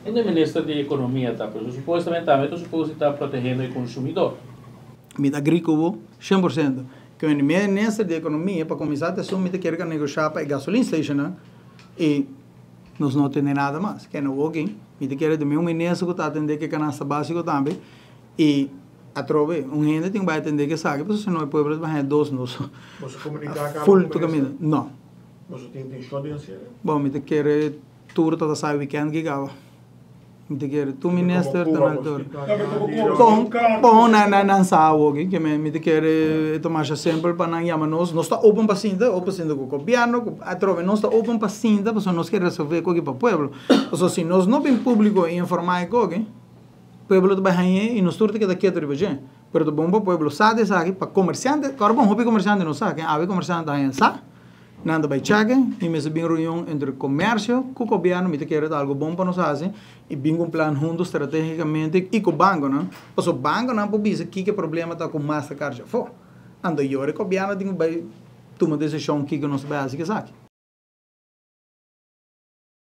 Unda minister di ekonomia ta? Pero supuestamente tambe ta supuesto ta protehiendo e konsumidó. Mi ta agree ku bo 100%. Ku e minister di ekonomia, pa kuminsá, ta asumí ku ke negoshá pa e gasoline station i nos no tin nada mas. Ku no working. Mi ta kere di mi un minister ku ta atendé ku kanasta básiko tambe i atrobe un hende tin ku atendé ku esaki, pasobra si no e pueblo bai dos nos. Bo a komuniká Full tu kaminda. No. Bo tin intenshon di hasi? Bon, mi ta kere tur ta sa weekend ku kaba. Mi ta kere tur minister ta na tur. Bon, bon, nan nan nan sa aki, ku mi ta kere tuma simpel pa nan yama nos. Nos ta open pa sinta, open sinta ku gobièrnu, ku atrobe nos ta open pa sinta, pasobra nos ke resolvé kos pa pueblo. So si nos no bin públiko i informá kos, pueblo ta bai i nos tur ta keda ketu riba dje. Pero ta bon pa pueblo sa di esaki, pa komersiante, awor bon, hopi komersiante no sa, ken awe komersiante ta sa, nan ta bai check i mester bin reunion entre komersio ku gobièrnu, mi ta kere algu bon pa nos hasi i bin un plan huntu estratégikamente i ku bankonan, pasobra bankonan por bisa kiko problema ta ku Mastercard afó. Anto yora gobièrnu tin ku bai tuma desishon kiko nos bai hasi ku esaki.